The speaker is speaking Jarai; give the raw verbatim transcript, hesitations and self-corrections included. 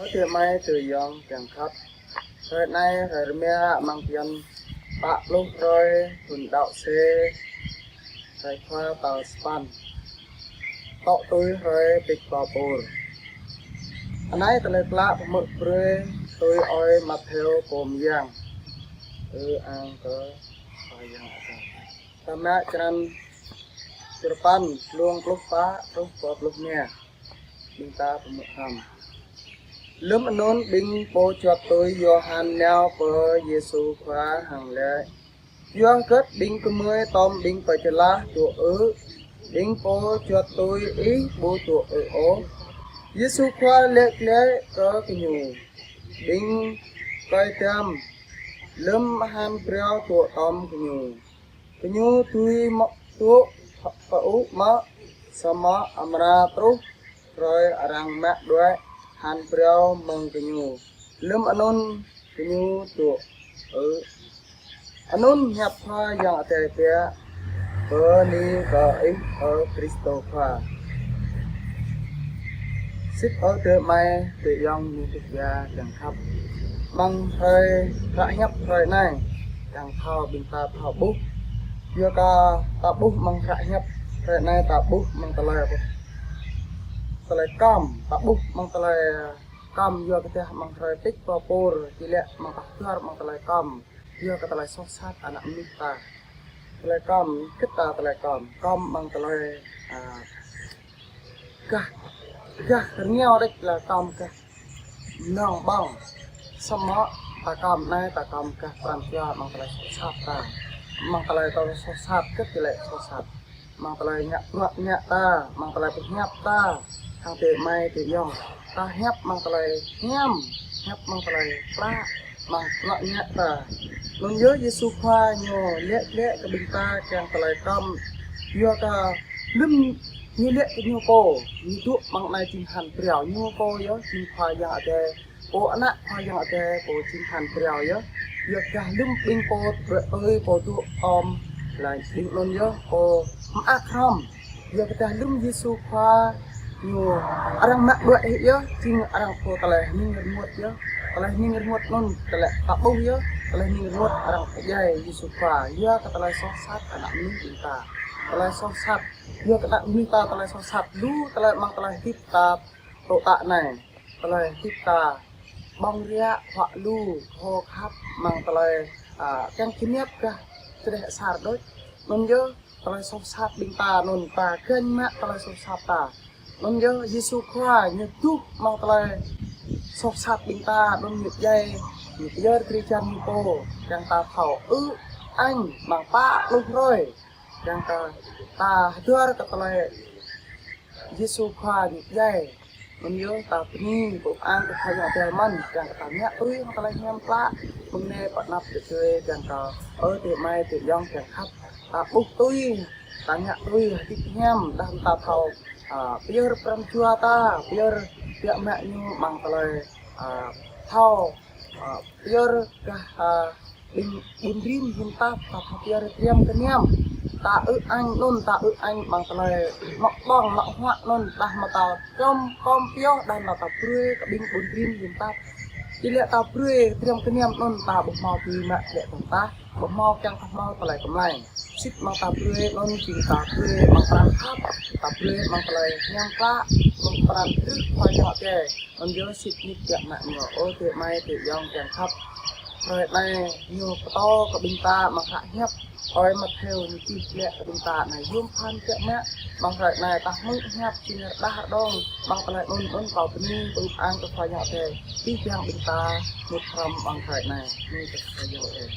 Ơ adơi amai adơi ayŏng kiăng khăp. Hrơi anai hrơi rơma amăng bơyan pă pluh hrơi thun đăo C, hrơi Khua tal sapăn. Tŏ tui hrơi Pik Pơpur. Anai tơlơi klă pơmưk brơi tui ơi Mattheo pô mơyang. Ư-ang kơ Khua Yang Adai. Ta mă črăn čơrơpăn, glông pluh pă truh pơ pluh rơma. Ƀing ta pơmưk hrăm. Lơ̆m anŭn ƀing pô juăt tui Yôhan nao pơ Yêsu Khua hăng laĭ: Yua hơget ƀing gơmơi tŏm ƀing pơčơlah dŏ ư̆, ƀing pô juăt tui ih ƀu dŏ ư̆ ôh? Yêsu Khua laĭ glaĭ kơ gơñu: Ƀing kơi dăm lơ̆m han phrâo dŏ tŏm gơñu, gơñu dưi mă dŏ pơ-ŭ mơ̆, samơ̆ amra truh hrơi arăng mă đuaĭ han phrâo mơ̆ng gơñu, lơ̆m anŭn gơñu dŏ ư̆. Anŭn hiăp Khua Yang Adai biă. Bơni kơ Ih, ơ Krist Khua. Sĭt ơ adơi amai adơi ayŏng ñu tŭ ya kiăng khăp. Amăng hrơi hră hiăp hrơi anai, kiăng thâo ƀing ta thâo ƀuh. Yua kơ ta ƀuh amăng hră hiăp hrơi anai ta ƀuh amăng tơlơi, tơlơi kăm, ta ƀuh amăng tơlơi kăm yua kơ tơdah amăng hrơi Pik Pơpur, či laĭ amăng ta hơdơr amăng tơlơi kăm. Yua kơ tơlơi soh sat ană mơnuih ta. Tơlơi kăm, hơget ta tơlơi kăm, kăm amăng tơlơi, a, gah, gah rơngiao đĕč lĕ kăm gah mơnơ̆ng ƀơ̆ng. Samơ̆ ta kăm anai, ta kăm gah pran jua amăng tơlơi soh sat ta. Amăng tơlơi ta soh sat, hơget či laĭ soh sat. Amăng tơlơi ngă bruă ngă ta, amăng tơlơi pơhiăp ta, hăng adơi amai adơi ayŏng. Ta hiăp amăng tơlơi hiam, hiăp amăng tơlơi klă, amăng bruă ngă ta. Anŭn yơh Yêsu Khua ñu laĭ glaĭ kơ ƀing ta kiăng tơlơi kăm. Yua kơ lơ̆m ñu laĭ kơ ñu pô, ñu dŏ amăng anai jing han phrâo ñu pô yơh, jing Khua Yang Adai. Pô ană Khua Yang Adai pô jing han phrâo yơh. Yua kơ lơ̆m ƀing pô tơbiă tui pô dŏ tŏm, laĭ ƀing anŭn yơh pô mơak hrăm. Yua kơ tơdah lơ̆m Yêsu Khua ñu arăng mă đuaĭ hĭ yơh, jing arăng pô tơlơi hning rơngot yơh. Tơlơi hning rơngot anŭn tơlơi ta ƀuh yơh, tơlơi hning rơngot arăng pơdjai Yêsu Khua. Yua kơ tơlơi soh sat ană mơnuih ƀing ta. Tơlơi soh sat, yua kơ ană mơnuih ta tơlơi soh sat, lu tơlơi amăng tơlơi hơdip ta tŏ tă anai. Tơlơi hơdip ta ƀơ̆ng riă, huă lu, kơhô khăp, amăng tơlơi, a, kiăng kơñăp gah čơđeh asar đôč. Anŭn yơh tơlơi soh sat ƀing ta, anŭn ta gơñ mă tơlơi soh sat ta. Anŭn yơh Yêsu Khua ñu dŏ amăng tơlơi soh sat ƀing ta, anŭn ñu djai, ñu pơyơr drơi jan ñu pô, kiăng ta thâo ư̆ añ amăng pă pluh hrơi. Kiăng kơ ta hơdơr kơ tơlơi Yêsu Khua ñu djai. Anŭn yơh ta bơni pơpŭ ang kơ Khua Yang Adai mơ̆n, kiăng kơ ta ngă tui hăng tơlơi hiam klă, mơ̆ng anai pơ anăp tơdơi, kiăng kơ ơ adơi amai adơi ayŏng kiăng khăp. Ta ƀuh tui, ta ngă tui hơdip hiam, đah ta thâo, a, pơyơr pran jua ta, pơyơr biă mă ñu amăng tơlơi, a, thâo, a, pơyơr gah, a, ƀing ƀun rin hiam tap, ta thâo pơyơr triam kơniam. Ta ư̆ añ anŭn, ta ư̆ añ amăng tơlơi mă ƀơ̆ng, mă huă anŭn, đah mơ̆ ta čom kơm pioh, đah mơ̆ ta brơi kơ ƀing ƀun rin hiam tap. Či laĭ ta brơi triam kơniam anŭn, ta ƀu hmâo tui mă glaĭ tơ̆ng tah, ƀu hmâo kiăng ta hmâo tơlơi kơmlai. Sĭt amăng ta brơi anŭn jing ta brơi amăng pran khăp, ta brơi amăng tơlơi hiam klă, amăng pran krư̆ Khua Yang Adai. Anŭn yơh sĭt nik biă mă ñu, ơ adơi amai adơi ayŏng kiăng khăp. Hrơi anai ñu pơtô kơ ƀing ta amăng hră hiăp ơi Mattheo ñu čih glaĭ kơ ƀing ta anai yôm pơphan biă mă. Amăng hrơi anai ta hmư̆ hiăp jing rơđah rơđông. Amăng tơlơi anŭn anŭn ta bơni pơpŭ ang kơ Khua Yang Adai. Čih kiăng ƀing ta mŭt hrăm amăng hrơi anai. Bơni kơ Khua Yang Adai.